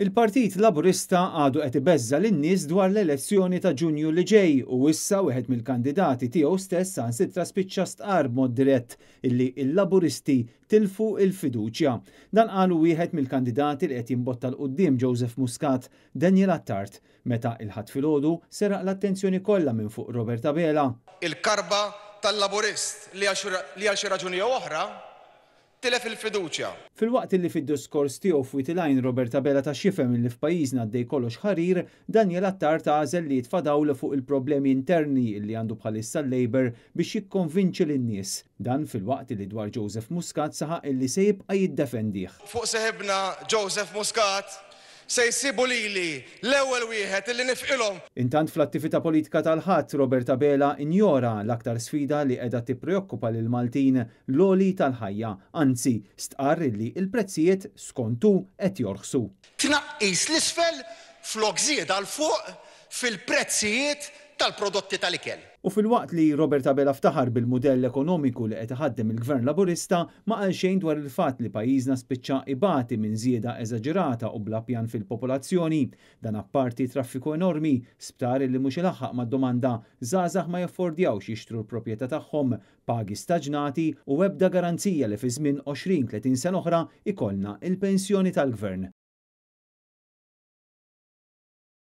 Il-Partit Laburista għadu qed ibeżża' lin-nies dwar l-elezzjoni ta' Ġunju li ġej u issa wieħed mill-kandidati tiegħu stess saħansitra spiċċa stqarr b'mod dirett illi l-Laburisti tilfu l-fiduċja. Dan qalu wieħed mill-kandidati li qed jimbotta 'l quddiem Joseph Muscat, Daniel Attard, meta il-Ħadd filgħodu seraq l-attenzjoni kollha minn fuq Robert Abela. Il-karba tal-Laburist li għal xi raġuni jew oħra tilef il-fiduċja. Filwaqt illi fid-diskors tiegħu f'Wied il-Għajn Robert Abela ta x'jifhem illi f'pajjiżna għaddej kollox ħarir, Daniel Attard għażel li jitfa' dawl fuq il-problemi interni illi għandu bħalissa l-Labour biex jikkonvinċi lin-nies. Dan filwaqt illi dwar Joseph Muscat saħaq illi se jibqa' jiddefendih. Fuq seħibna Joseph Muscat se jsibu lili l-ewwel wieħed illi nifqilhom. Intant fl-attività politika tal-Ħadd, Robert Abela injora l-aktar sfida li qiegħda tippreokkupa lill-Maltin, l-għoli tal-ħajja. Anzi, stqarr illi l-prezzijiet, skont hu, qed jorħsu. Tnaqqis 'l isfel flok żieda 'l fuq fil-prezzijiet tal-prodotti tal-ikel. U filwaqt li Robert Abela ftaħar bil-mudell ekonomiku li qed iħaddem il-Gvern Laburista, ma qal xejn dwar il-fatt li pajjiżna spiċċa ibati minn żieda eżaġerata u bla pjan fil-popolazzjoni. Dan apparti traffiku enormi, sptar li mhux ilaħħaq mad-domanda, żgħażagħ ma jaffordjawx jixtru l-proprjetà tagħhom, pagi staġnati u ebda garanzija li fi żmien 20-30 sena oħra ikollna il-pensjoni tal-Gvern.